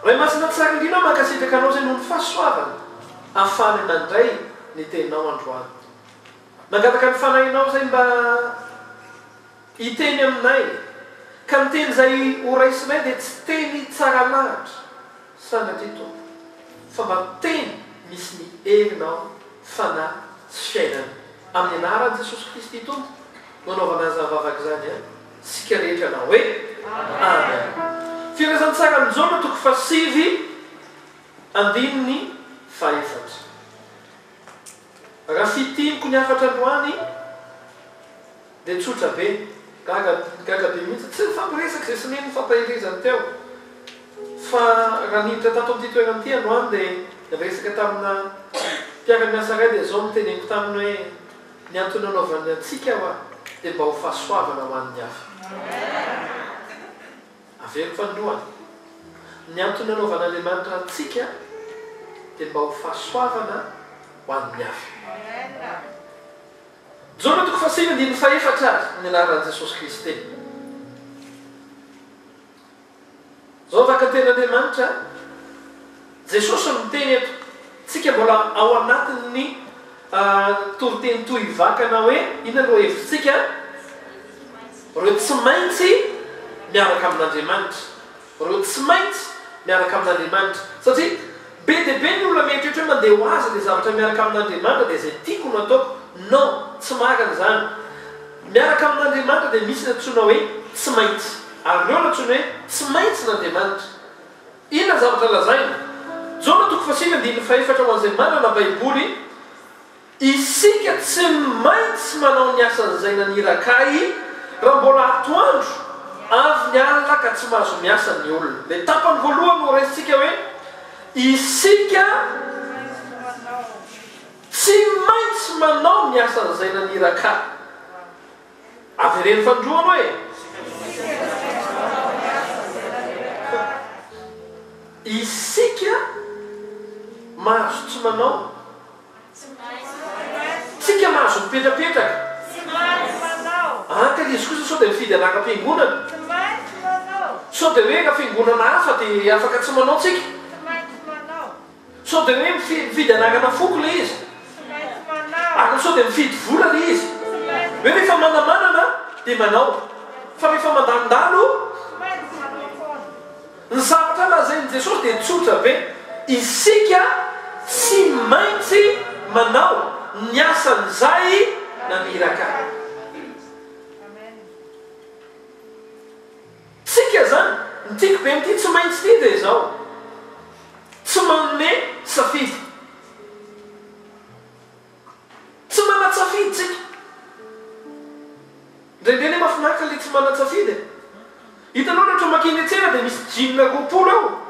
Ray Masina tsara indrindra mankasitraka anao izay noho ny fahasoavana ahafahanay mandray ny teninao androany. Mangataka ny Fanahinao izay mba hiteny aminay ka ny teny izay ho raisinay dia tsy teny tsara lahatra sanatria Tompo fa mba teny misy ny herinao Fanahy sy fiainana. Amin'ny anaran'i Jesosy Kristy Tompo no anaovana an'izany vavaka izany an! Isika rehetra hanao hoe, Amen. Filazantsaran'i Jaona toko fahasivy andininy fahefatra. Raha fintiniko ny hafatra androany dia tsotra be, gaga gaga be mihitsy, tsy nifampiresaka izay sy neny nifampaherezany teo fa raha niditra tato amin'ity toerana ity androany dia niresaka tamina mpiara-miasa iray dia izao no teneniko taminy hoe ny antony nanaovany antsika hoa dia mba ho fahasoavana ho an'ny hafa. Averiko fanindroany, ny antony nanaovan'Andriamanitra antsika dia mba ho fahasoavana ho an'ny hafa. Jaona toko fahasivy andininy fahefatra ary, amin'ny anaran'i Jesosy Kristy. Izao vakan-tenin'Andriamanitra, Jesosy no miteny eto, tsika mbola ao anatin'ny toriteny tohivakana hoe inona no hevitritsika? Ireo tsy maintsy miaraka amin'Andriamanitra. Ireo tsy maintsy miaraka amin'Andriamanitra. Satria be dia be ny olona mieritreritra hoe mandeha ho azy ilay zavatra miaraka amin'Andriamanitra dia izay tiako no ataoko. Non, tsy marina izany. Miaraka amin'Andriamanitra dia misy ny antsoina hoe tsy maintsy. Ary ireo no antsoina hoe tsy maintsin'Andriamanitra. Inona ny zavatra lazaina? Jaona toko fahasivy andininy fahefatra ho an'izay manana Baiboly, Isika tsy maintsy manao ny asan'izay naniraka ahy raha mbola atoandro, avy ny alina ka tsy mahazo miasa ny olona. Ilay tapany voalohany no raisintsika hoe isika tsy maintsy manao ny asan'izay naniraka ahy. Avereno fanindroany hoe. Isika mahazo tsy manao. Tsika mahazo mipetrapetraka. An ka izy kosa sao dia mifidy anaram-piangonana. Sao dia hoe raha fiangonana hafa dia afaka tsy manao tsika. Sao dia hoe mifidy anarana foko ilay izy? Ary sao dia mifidy vola ilay izy? Hoe rehefa manamanana dia manao, fa rehefa mandalondalo? Ny zavatra lazain'i Jesosy dia tsotra be, isika tsy maintsy manao ny asan'izay naniraka ahy. Tsika izany, ny tiako be amin'ity tsy maintsy ity dia izao. Tsy manome safidy. Tsy manan-tsafidy tsika. Indraindray anie mahafinaritra ilay tsy manan-tsafidy e. Hitanao rehetra makeny an-tsena dia misy jean 20 eo.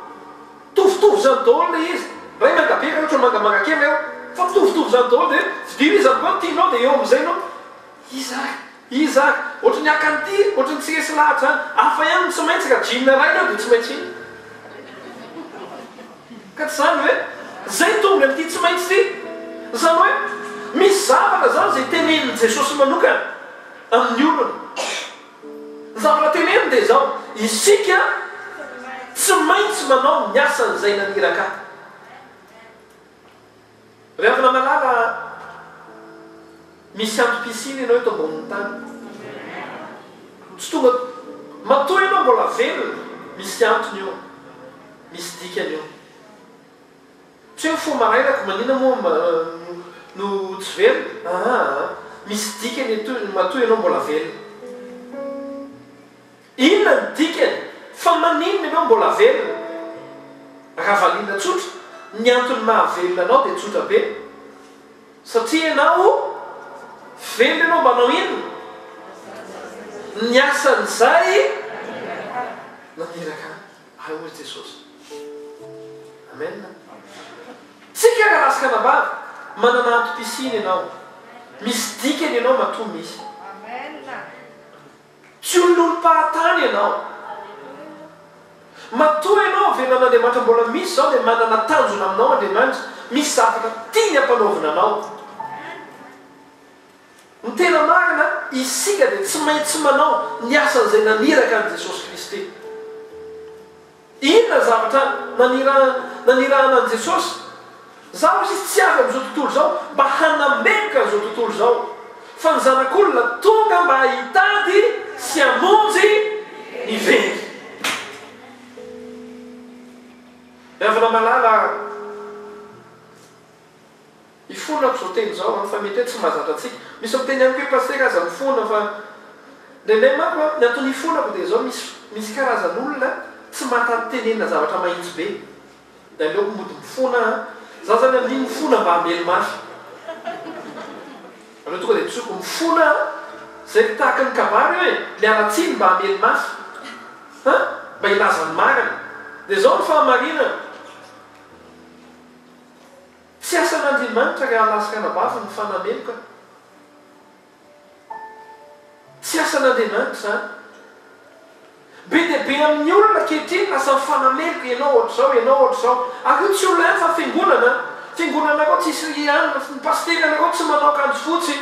Mitovitovy izany daholo ilay izy. Iray manga be, iray ohatra mangamanga kely eo. Fa mitovitovy izany daholo dia vidio iza amin'ireo no tianao dia eo amin'izay ianao. Iza ary? Iza ary? Ohatry ny haka an'ity, ohatry ny tsy resy lahatra izany. Hafa ihany ny tsy maintsy, raha jean iray ireo dia tsy maintsy iny. Ka tsy izany ve? Izay ny tombony amin'ity tsy maintsy ity. Izany hoe, misy zavatra izany izay tenenin'i Jesosy manokana amin'ny olona. Ny zavatra teneniny dia izao, isika tsy maintsy manao ny asan'izay naniraka ahy. Ry havana malala a, misy antom-pisiana ianao eto ambonin'ny tany. Tsy tonga, matoa ianao mbola velona, misy antony io, misy dikany io. Tsy hoe mifoha maraina ko maninona moa no tsy velona, aa, misy dikany eto matoa ianao mbola velona. Inona ny dikany? Fa maninona ianao mbola velona? Raha valiana tsotra, ny antony maha velona anao dia tsotra be. Satria ianao velona ianao mba hanao inona? Ny asan'izay naniraka ahy hoy Jesosy. Amen. Tsika rahalahy sy ranabavy, manana antom-pisiana ianao. Misy dikany ianao matoa misy. Tsy ololom-pahatany ianao. Matoa ianao avelan'Andriamanitra mbola misy izao dia manana tanjona aminao Andriamanitra, misy zavatra tiany hampanaovina anao. Ny tena marina, isika dia tsy maintsy manao ny asan'izay naniraka an'i Jesosy Kristy. Inona ny zavatra nanirahana an'i Jesosy? Izaho hoy Izy tsy avy amin'izao tontolo izao mba hanameloka an'izao tontolo izao, fa ny Zanak'olona tonga mba hitady sy hamonjy ny very. Ry havana malala, Ifonako izao teny izao an, fa mety hoe tsy mahazatra antsika. Misy miteny amiko hoe Pasitera aza mifona fa indraindray manko an, ny antony ifonako dia izao misy misy karazan'olona tsy mahatady tenenina zavatra mahitsy be. Dia aleoko mody mifona an. Za zany amin'iny mifona mba hamely mafy. Aleo tonga dia tsoiko mifona an, zay tahaka ny kabary io e, miala tsiny mba hamely mafy. An, mba hilaza ny marina. Dia izao ny fahamarinana. Tsy asan'Andriamanitra ry rahalahy sy ranabavy ny fanameloka. Tsy asan'Andriamanitra izany. Be dia be amin'ny olona ankehitriny lasa mifanameloka, ianao ohatr'izao, ianao ohatr'izao. Ary io tsy olona ihany fa fiangonana. Fiangonanareo tsisy ry anona, ny pasiteranareo tsy manao akanjo fotsy.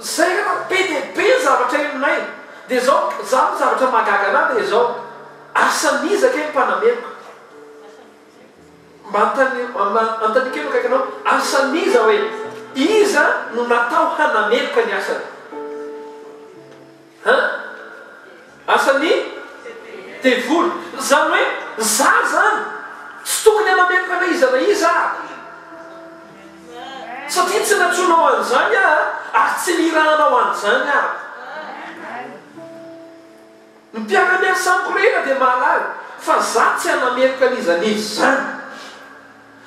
Zay raha be dia be ny zavatra henonay dia zao za ny zavatra mahagaga anah dia zao asan'iza kay ny mpanameloka? Mba antanio antanio kely akaiky anao asan'iza hoe iza no natao hanameloka ny asany? Hein? Asan'ny devoly. Izany hoe za zany tsy tokony hanameloka na iza na iza aho. Satria tsy nantsoinao an'izany aho ary tsy nirahanao an'izany aho. Ny mpiara-miasa amiko rehetra dia mahalala fa za tsy hanameloka an'iza n'iza izany.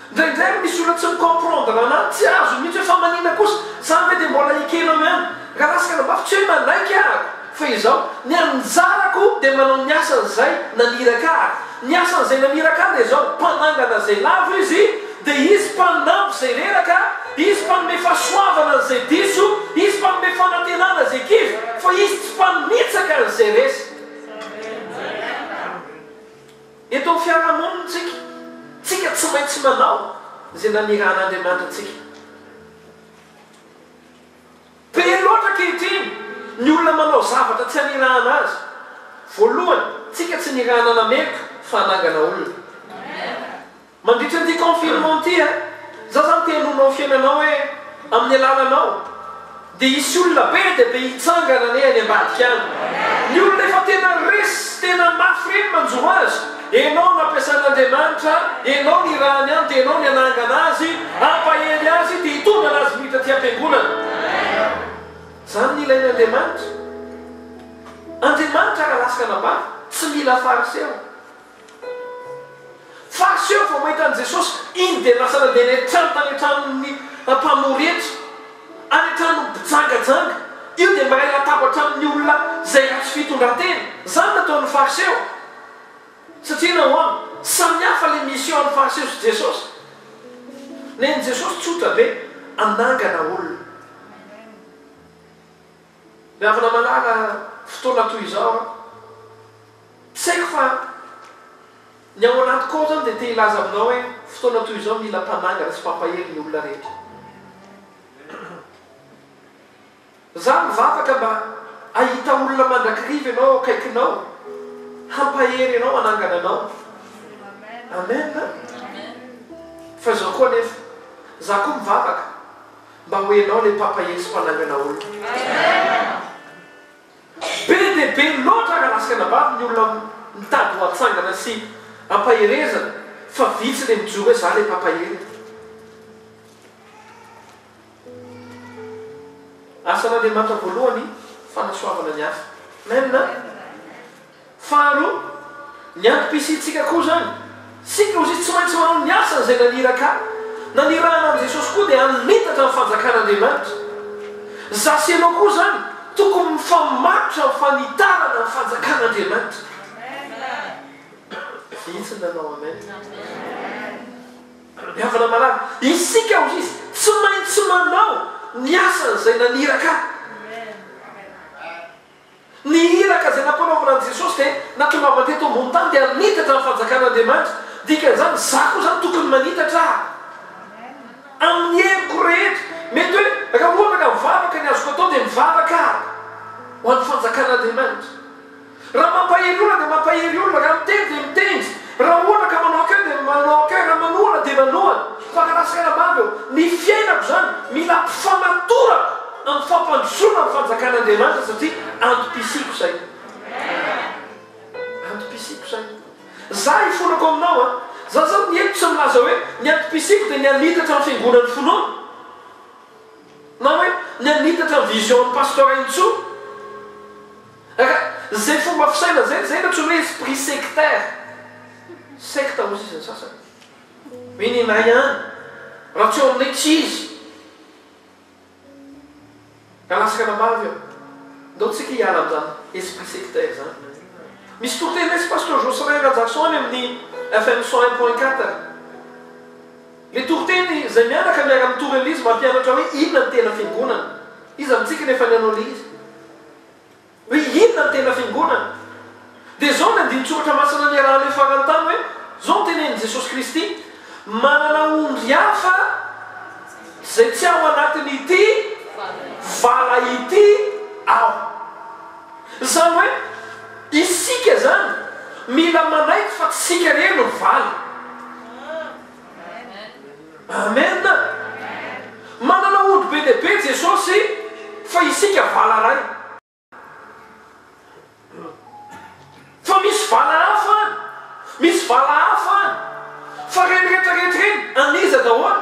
Indraindray ary misy olona tsy mi-comprendre anah, tsy azony mihitsy hoe fa manina kosa, zany ve dia mbola ekenao ihany? Rahalahy sy ranabavy, tsy hoe manaiky ahako, fa izao, ny anjarako dia manao ny asan'izay naniraka ahy, ny asan'izay naniraka ahy dia izao, mpanangana izay lavo izy, dia izy mpanampy izay reraka, izy mpanome fahasoavana an'izay diso, izy mpanome fanantenana izay kivy, fa izy tsy mpanitsaka an'izay resy. Eto amin'ny fiarahamonina tsika, tsika tsy maintsy manao izay nanirahan'Andriamanitra antsika. Be loatra ankehitriny ny olona manao zavatra tsy anirahana azy. Voalohany, tsika tsy nirahana hanameloka fa hanangana olona. Mandritra an'ity confinement ity a, za zany te hanoro ao fiainanao hoe amin'ny alalanao dia hisy olona be dia be hitsangana anie any ambadika any. Ny olona efa tena resy sy tena mafy ireny manjo azy, enao no ampiasan'Andriamanitra, enao no irahany any dia enao ny hanangana azy, hampahery azy dia hitondra anazy miditra aty am-piangonana. Zany no ilain'Andriamanitra. Andriamanitra rahalahy sy ranabavy tsy mila fariseo. Fariseo vao mahita an'i Jesosy, iny dia lasa nandeha any an-trano tany an-tranon'ny mpamory hetra, any an-tranon'ny mpijangajanga. Io dia miray latabatra amin'ny olona izay ratsy fitondran-tena. Izany no nataon'ny Fariseo. Satria nahoana? Samy hafa ilay mission an'ny Fariseo sy Jesosy. Nen'i Jesosy tsotra be, hanangana olona. Ry havana malala, fotoana toy izao an! Tsy haiko fa ny ao anatiko ao izany dia te hilaza aminao hoe fotoana toy izao mila mpanangana sy mpampahery ny olona rehetra. Za mivavaka mba hahita olona mandrakiriva ianao ao akaikinao hampahery anao hanangana anao. Amen. Fa izao koa anefa, za koa mivavaka mba ho ianao ilay mpampahery sy mpanangana olona. Be dia be loatra rahalahy sy anabavy ny olona mitady ho atsangana sy ampaherezana fa vitsy ilay mijoro hoe za ilay mpampahery. Asan'Andriamanitra voalohany fanasoavana ny hafa. Amen. Faharoa, ny antom-pisiantsika koa izany. Isika hozy tsy maintsy manao ny asany izay naniraka ahy. Nanirahana an'i Jesosy koa dia hanitatra ny fanjakan'Andriamanitra. Za sy ianao koa izany tokony mifamatotra amin'ny fanitarana ny fanjakan'Andriamanitra. Vitsy ny nanao amen. Ry havana malala, isika hozy izy tsy maintsy manao ny asan'izay naniraka ahy. Ny iraka izay nampanaovina an'i Jesosy dia natongavany teto ambony tany dia hanitatra ny fanjakan'Andriamanitra. Dikan'izany, izaho koa izany tokony manitatra aho. Amin'ny heriko rehetra. Mety hoe raha ohatra ka mivavaka ny azoko atao dia mivavaka aho ho an'ny fanjakan'Andriamanitra. Raha mampahery olona dia mampahery olona, raha mitendry dia mitendry, raha ohatra ka manao accueil dia manao accueil, raha manohana dia manohana. Fa raha lasa anabavy eo, ny fiainako izany mila ampifamatorako amin'ny fampandrosoana ny fanjakan'Andriamanitra satria antom-pisiako izay. Antom-pisiako izay. Za hifonako aminao an. Za zany ny eto tsy milaza hoe ny antom-pisiako dia ny hanitatra ny fiangonan'ny finoana. Na hoe ny hanitatra ny vision-n'ny Pasteur intsony. Raha zay fomba fisaina zay, zay no antsoina hoe esprit sectaire. Secte hozy izy ny sasany. Hoe nenay ihany, raha tsy eo aminay tsy izy. Ka lasa kanambavy eo. Ndao tsika hiala amin'izany esprit sectaire zany. Misy toriteny lesy Pasteur Jocelyn Rajason any amin'ny FM 101.4. Le toriteny zay mianaka miara mitory an'izy mampianatra hoe inona ny tena fiangonana. Iza amintsika no efa nianao le izy? Hoe inona ny tena fiangonana? Dia izao ny andinin-tsoratra masina niarahanay farany tany hoe, izao no tenenin'i Jesosy Kristy, Manana ondry hafa izay tsy ao anatin'ity vala ity aho. Izany hoe, isika izany mila manaiky fa tsy isika irery no vala. Amen! Manana ondry be dia be Jesosy fa isika vala ray. Fa misy vala hafa any, misy vala hafa any. Fa ireny rehetra rehetra ireny an'iza daholo?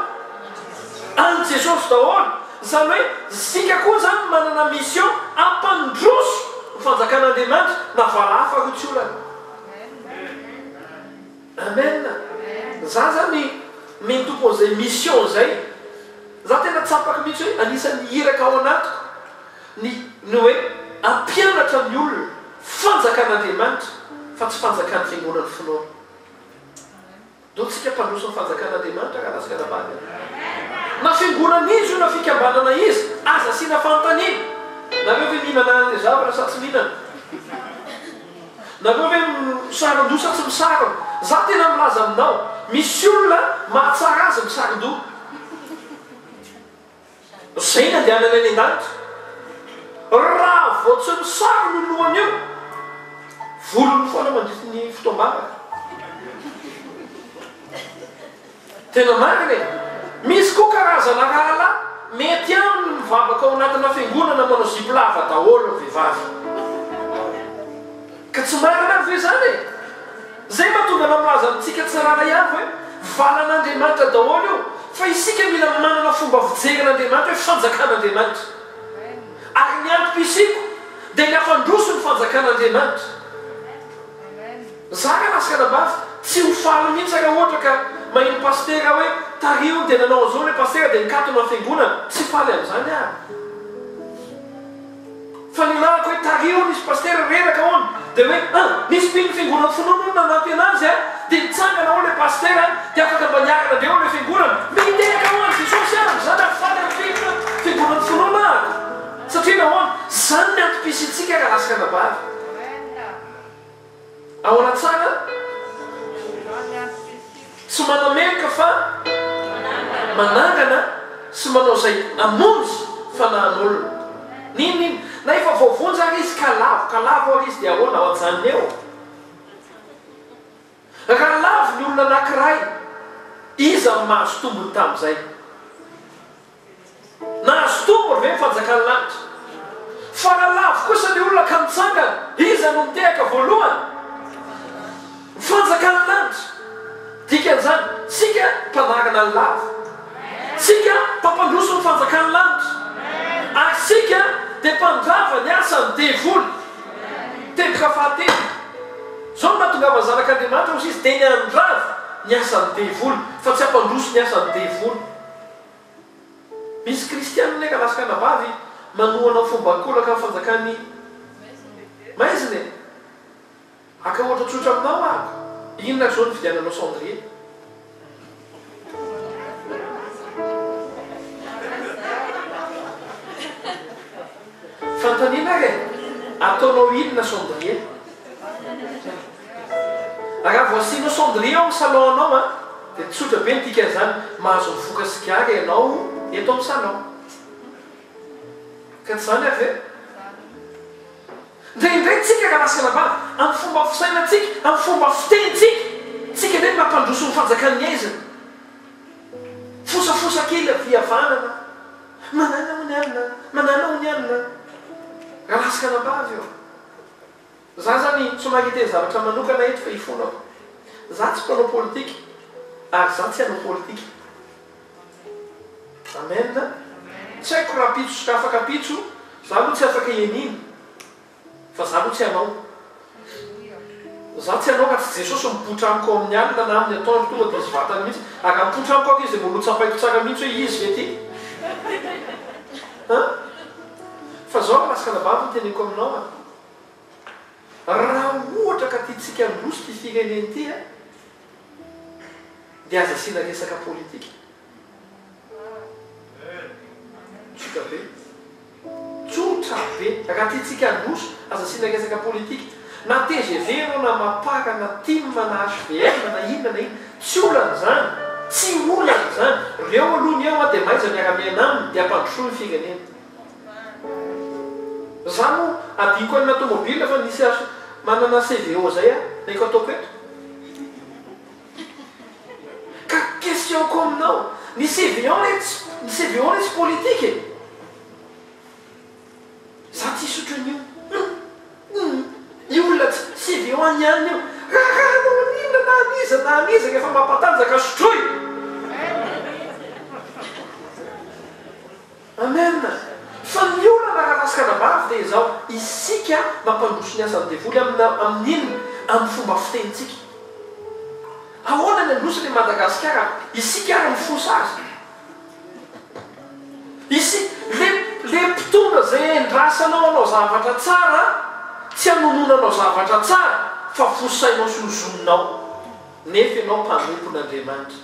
An'i Jesosy daholo. Izany hoe isika koa izany manana mission hampandroso ny fanjakan'Andriamanitra na vala hafa aloha tsy olana. Amen! Za zany mino Tompo an'izay mission zay, za tena tsapako mihitsy hoe anisan'ny iraka ao anatiko ny ny hoe ampianatra ny olona fanjakan'Andriamanitra fa tsy fanjakan'ny fiangonan'ny finoana. Ndao tsika mpandroso ny fanjakan'Andriamanitra rahalahy sy ranabavy a! Na fiangonana iza io na fikambanana iza, aza asiana fanontaniana, nareo ve mihinana an'ilay zavatra sa tsy mihinana? Nareo ve misaron-doha sa tsy misarona? Za tena milaza aminao, misy olona mahatsara azy misaron-doha. Zay ny andehanany any an-danitra. Raha vao tsy misarona io lohany io, volony foana mandritry ny fotoam-bavaka. Tena marina e! Misy koa karazana rahalahy mety aminy ny mivavaka ao anatina fiangonana manao zipo lava daholo ny vehivavy. Ka tsy marina ary ve izany e? Izay mahatonga anao milaza amintsika tsirairay avy hoe valan'Andriamanitra daholo io fa isika mila manana fomba fijery an'Andriamanitra hoe fanjakan'Andriamanitra. Ary ny antom-pisiako dia ny hampandroso ny fanjakan'Andriamanitra. Za ka lasa anabavy tsy ho faly mihitsy raha ohatra ka maheno pasitera hoe tariho dia nanao an'izao ilay pasitera dia nikatona ny fiangonana, tsy faly amin'izany aho. Fa ny anarako hoe tariho nisy pasitera reraka hono dia hoe an! nisy mpino fiangonana finoana hono nanampy anazy an! dia nitsangana hono ilay pasitera dia afaka mba niarina indray hono ilay fiangonana, mitehaka ho an'i Jesosy aho amin'izany ary faly amin'ny mpino fiangonan'ny finoana ahako satria nahoana? Izany ny antom-pisiantsika rahalahy sy ranabavy. Ahoana tsara? Tsy manameloka fa manangana sy manao izay hamonjy fanahin'olona. N'inon'inona. Na efa voavonjy ary izy ka lavo, ka lavo ary izy dia ahoana? Ao ajanona eo. Raha lavo ny olona anankiray, iza no mahazo tombony tamin'izay? Nahazo tombony ve ny fanjakan'ny lanitra? Fa raha lavo kosa ny olona ka mitsangana, iza no mitehaka voalohany? Ny fanjakan'ny lanitra. Dikan'izany, tsika mpanarina ny lavo. Tsika mpampandroso ny fanjakan'ny lanitra. Ary tsika dia mpandrava ny asan'ny devoly. Teboka fahatelo. Izao no nahatongavan'ny Zanak'Andriamanitra, hoy izy, dia ny handrava ny asan'ny devoly, fa tsy hampandroso ny asan'ny devoly. Misy kristianina anie ka lasa anabavy manohana ny fomba ankolaka ny fanjakan'ny maizina e! Haka ohatra tsotra aminao ahako, inona ary izao nividiananao cendrier? Fanontaniana ary e! Ataonao inona cendrier? Raha vao asianao cendrier ao amin'ny salon anao an, dia tsotra be ny dikan'izany, mahazo mifoka sigara ianao eto amin'ny salon. Ka tsy izany ary ve? Indraindray. tsika rahalahy sy anabavy, amin'ny fomba fisainantsika, amin'ny fomba fitenintsika, tsika ve no mampandroso ny fanjakan'ny aizina? Fosafosa kely avia havanana, manana hono anona, manana hono anona. Rahalahy sy anabavy ô! Za zany somary hiteny zavatra manokana eto fa ifonako. Za tsy mpanao politika ary za tsy hanao politika. Amen. Tsy haiko rahampitso sy afak'ampitso, za aloha tsy afaka hianiana fa za aloha tsy hanao. Za tsy hanao raha tsy Jesosy mipoitra amiko ao amin'ny alina na amin'ny atoandro tonga dia izy vatany mihitsy. Ary raha mipoitra amiko aho izy dia mbola hotsapaiko tsara mihitsy hoe izy ve ity? An? Fa zao ry lahy sy ranabavy no teneniko aminao an. Raha ohatra ka tiantsika handroso ity firenena ity an, dia aza asiana resaka politika. Tsotra be. Tsotra be. Raha tiantsika handroso, aza asiana resaka politika. Na tgv ianao na mapar na tim na hvm na inona na inona, tsy olana izany. Tsy olana izany. Reo aloha ny eo an, dia mahaiza miara-miaina aminy, dia ampandrosoy ny firenena. Za moa adinoko any tomobile fa nisy aso manana CVO zay aho naiko ataoko eto. Ka question ko aminao, ny CVO re tsy ny CVO re tsy politique e! Za tsy hisotro an'io. Hum hum io olona tsy CVO any ihany io. Raharahanao an'inona na an'iza na an'iza rehefa mampatanjaka sotroy! Amen! Fa ny olana rahalahy sy ranabavy dia izao, isika mampandroso ny asan'ny devoly amina amin'ny inona? Amin'ny fomba fitenintsika. Ahoana ny handrosony i Madagasikara isika ary mifosa azy? Isi, le, le mpitondra izay endrasanao hanao zavatra tsara, tsy hanononanao zavatra tsara fa fosainao sy ozoninao, nefa ianao mpanompon'Andriamanitra.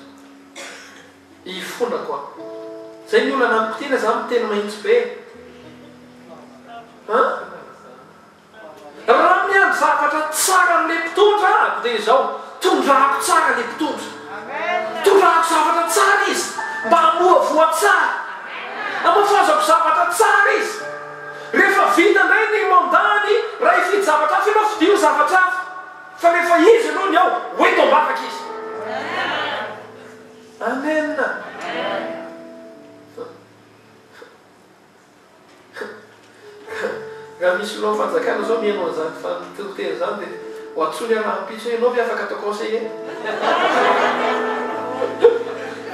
Hifonako aho. Zay ny olana amiko tena za miteny mahitsy be an! Raha miandry zavatra tsara amle mpitondra aho dia izao, tondrako tsara le mpitondra. Tondrako zavatra tsara izy mba hamoa voa tsara. Hamafazako zavatra tsara izy. Rehefa vita indray ny mandat-ny, raha hifidy zavatra hafa ianao, fidio zavatra hafa. Fa rehefa izy aloha ny ao, ho eto am-bavaka izy. Amen. Raha misy filohan'ny fanjakana zao mihaino an'izany toriteny izany dia ho antsoiny aho rahampitso hoe ianao ve afaka atao conseiller?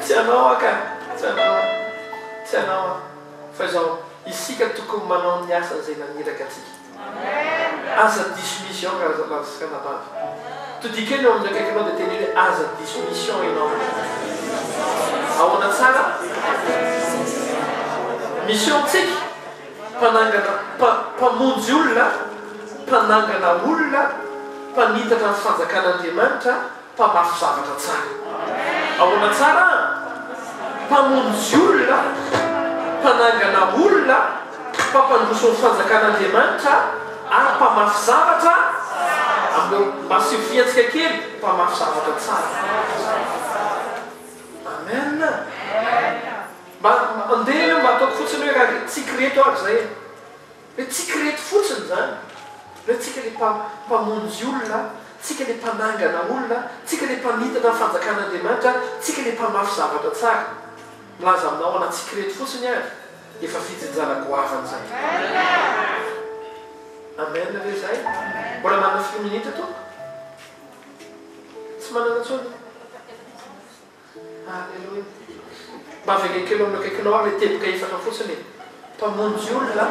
Tsy anao aho ka, tsy anao aho, tsy anao aho. Fa izao, isika tokony manao ny asan'izay naniraka antsika. Aza diso mission rahalahy sy ranabavy. Todiko eny eo amin'ny akaikinao dia teneno hoe aza diso mission ianao. Ahoana tsara? Mission tsika, mpanangana, mpamonjy olona, mpanangana olona, mpanitatra ny fanjakan'Andriamanitra, Mpamafy zavatra tsara. Ahoana tsara an? Mpamonjy olona, mpanangana olona, mpampandroso ny fanjakan'Andriamanitra ary mpamafy zavatra, amin'ireo mba asio fihetsika kely, mpamafy zavatra tsara. Amen. Mba andeha aloha mba ataoko fotsiny hoe raha tsiky reto ary izay e. Hoe tsika ireto fotsiny izany, hoe tsika ilay mpamonjy olona, tsika ilay mpanangana olona, tsika ilay mpanitatra ny fanjakan'Andriamanitra, tsika ilay mpamafy zavatra tsara. Milaza aminao aho na tsika ireto fotsiny ary, efa fijinjana goavana izany. Amen ve izay? Mbola manana firy minitra tompoko? Tsy manana intsony? Aleloia. Mba avereno kely eo amin'ny akaikinao ary ilay teboka efatra fotsiny e. Mpamonjy olona,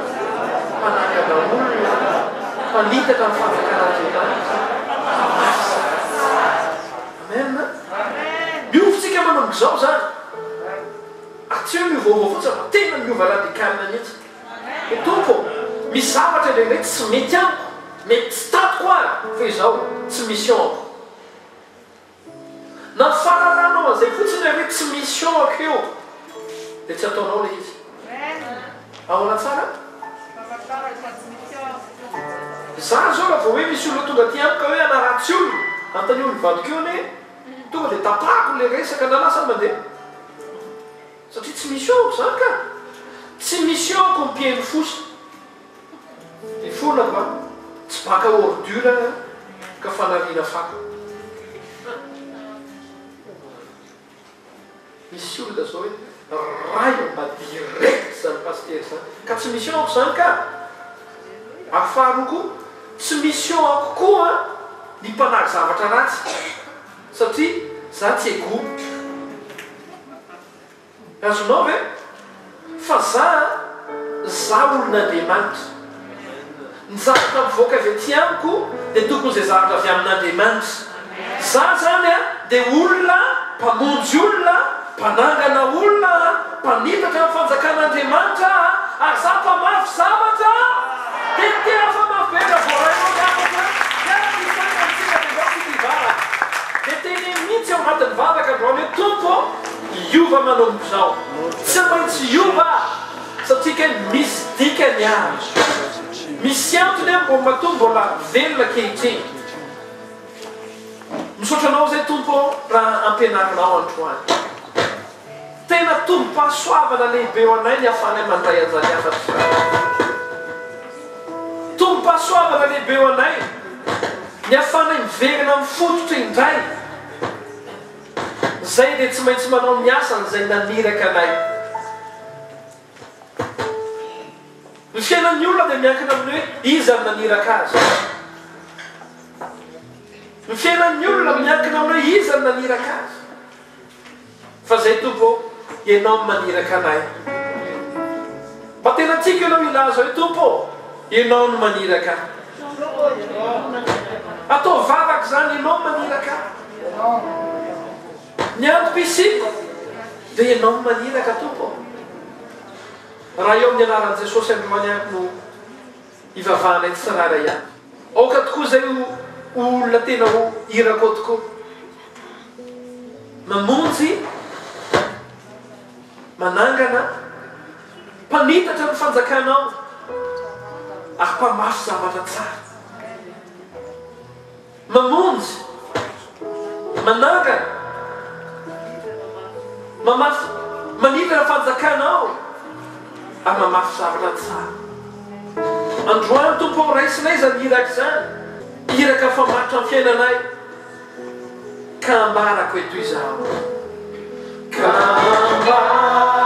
mpanangana olona, mpanitatra ny fanjakan'Andriamanitra, mpamafy zavatra. Amen. Miova tsika manomboka izao izany. Ary tsy hoe miovaova fotsiny fa tena miova radical mihitsy. Hoe Tompo ô, misy zavatra indraindray tsy mety amiko, mety tsy tantiko ary, fa izao, tsy mission-ko. Na ny fahalalanao an'izay fotsiny ary hoe tsy mission-ko io dia tsy ataonao ilay izy. Ahoana tsara? Za zao raha vao hoe misy olona tonga aty amiko ka hoe hanaratsy olona, anontanio ny vadiko io anie, tonga dia tapahako ilay resaka na lasa mandeha. Satria tsy mission-ko izany ka. Tsy mission-ko ny mpihaino fosa. Mifonako an. Tsy baka ordure ka fanariana fako. Misy olona zao hoe ray mba direct zany pasitera zany ka tsy mission ako zany ka! Ary faharoa koa tsy mission ako koa ny mpanary zavatra ratsy satria za tsy ego. Azonao ve? Fa za za olon'Andriamanitra. Ny zavatra mivoaka avy aty amiko dia tokony izay zavatra avy amin'Andriamanitra. Za zany a dia olona mpamonjy olona, mpanangana olona, mpanitatra ny fanjakan'Andriamanitra ary za mpamafy zavatra dia ny tena fa mafy be raha voarainao ny hafatra miaraka hisaina amintsika dia ndao tsika hivavaka. Dia teneno mihitsy ao anatin'ny vavaka androany hoe Tompo ô, Hiova manomboka izao. Tsy maintsy hiova satria kay misy dikany ary. Misy antony aho mbo matoa mbola velona ankehitriny. Misaotra anao zay Tompo ô raha ampianarinao androany. Tena tombom-pahasoavana lehibe ho anay ny ahafahanay mandray an'izany hafatra izany. Tombom-pahasoavana lehibe ho anay ny ahafahanay miverina amin'ny fototra indray. Zay dia tsy maintsy manao ny asany izay naniraka anay. Ny fiainan'ny olona dia miankina amin'ny hoe iza no naniraka azy. Ny fiainan'ny olona miankina amin'ny hoe iza no naniraka azy. Fa zay Tompo ô, Ianao no maniraka anay. Mba tena tiako ianao hilaza hoe Tompo ô, Ianao no maniraka ahy. Ataovy vavaka izany, Ianao no maniraka ahy. Ny antom-pisiako dia Ianao no maniraka Tompo ô. Raha eo amin'ny anaran'i Jesosy androany ary no ivavahanay tsirairay avy. Aoka tokoa izay ho olona tena ho irako tokoa. Mamonjy, manangana, mpanitatra ny fanjakanao ary mpamafy zavatra tsara. Mamonjy, manangana, mamafy, manitatra ny fanjakanao ary mamafy zavatra tsara. Androany Tompo ô, raisinay izany iraka izany, iraka famatotra ny fiainanay, ka ambarako eto izao. Ka ambarako.